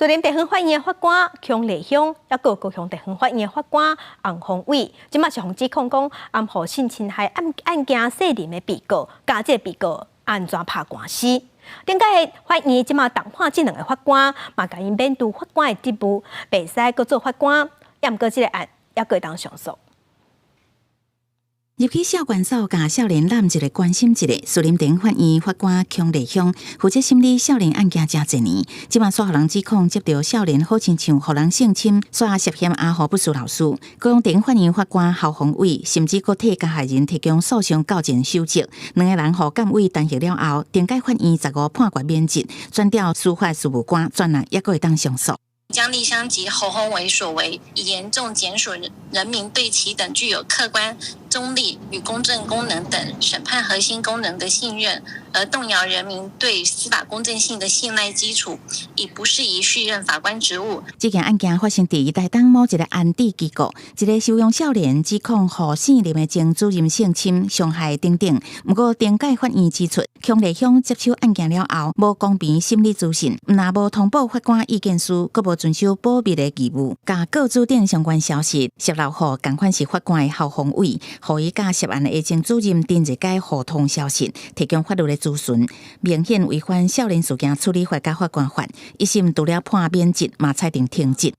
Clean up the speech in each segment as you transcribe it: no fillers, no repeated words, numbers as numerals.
士林地方法院的法官孔麗香，抑閣高雄地方法院的法官洪宏偉，這馬是予指控講暗予性侵害案案件細林的被告，佮這个被告按怎拍官司？頂界法院這馬重判這兩个法官，嘛共𪜶免除法官的職務，袂使閣做法官。抑毋過這个案猶閣會當上訴。入去少管所，共少年攬一个關心一个。士林地法院法官孔麗香負責審理少年案件誠濟年，這馬煞予人指控接著少年好親像予人性侵，煞涉嫌阿虎不事老師。高雄地法院法官侯宏偉甚至閣替加害人提供訴訟告證守則，兩个人予監委彈劾了後，頂界法院15判決免職，轉調司法事務官，轉來猶閣會當上訴。江麗香及侯宏偉所為，已嚴重減損人民對其等具有客觀、中立與公正功能等審判核心功能的信任，而動搖人民對司法公正性的信賴基礎，已不適宜續任法官職務。這件案件發生佇台東某一个安置機構，一个收容少年指控予姓林的前主任性侵、傷害等等。毋過頂界法院指出，孔麗香接手案件了後，無公平審理資訊，毋但無通報法官意見書，閣無遵守保密的義務，共告知等相關消息洩露予仝款是法官的侯宏偉，予伊佮涉案的前主任丁日街互通消息，提供法律的諮詢，明顯違反少年事件處理法佮法官法。一審除了判免職，嘛裁定停職。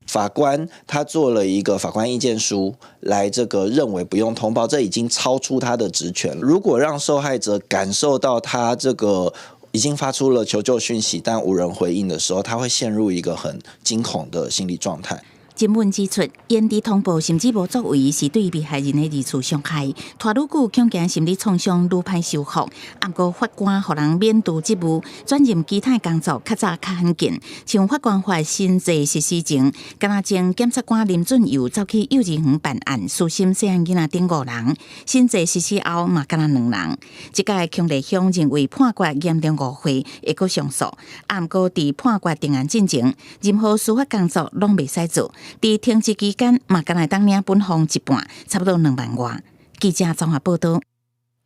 法官他做了一個法官意見書，來這個認為不用通報，這已經超出他的職權。如果讓受害者感受到他這個已經發出了求救訊息，但無人回應的時候，他會陷入一個很驚恐的心理狀態。新聞指出，延遲通報甚至無作為，是對被害人的二次傷害。拖愈久，恐驚心理創傷愈歹修復。毋過法官予人免除職務，轉任其他工作，較早較罕見。像法官法新制實施前，敢若前檢察官林俊佑走去幼稚園辦案，私心細漢囡仔等五人。新制實施後，嘛敢若兩人。這屆孔麗香認為判決嚴重誤會，會閣上訴。毋過佇判決定案進前，任何司法工作攏袂使做。佇停職期間，嘛敢若會當領本俸一半，差不多2萬外。記者綜合報導。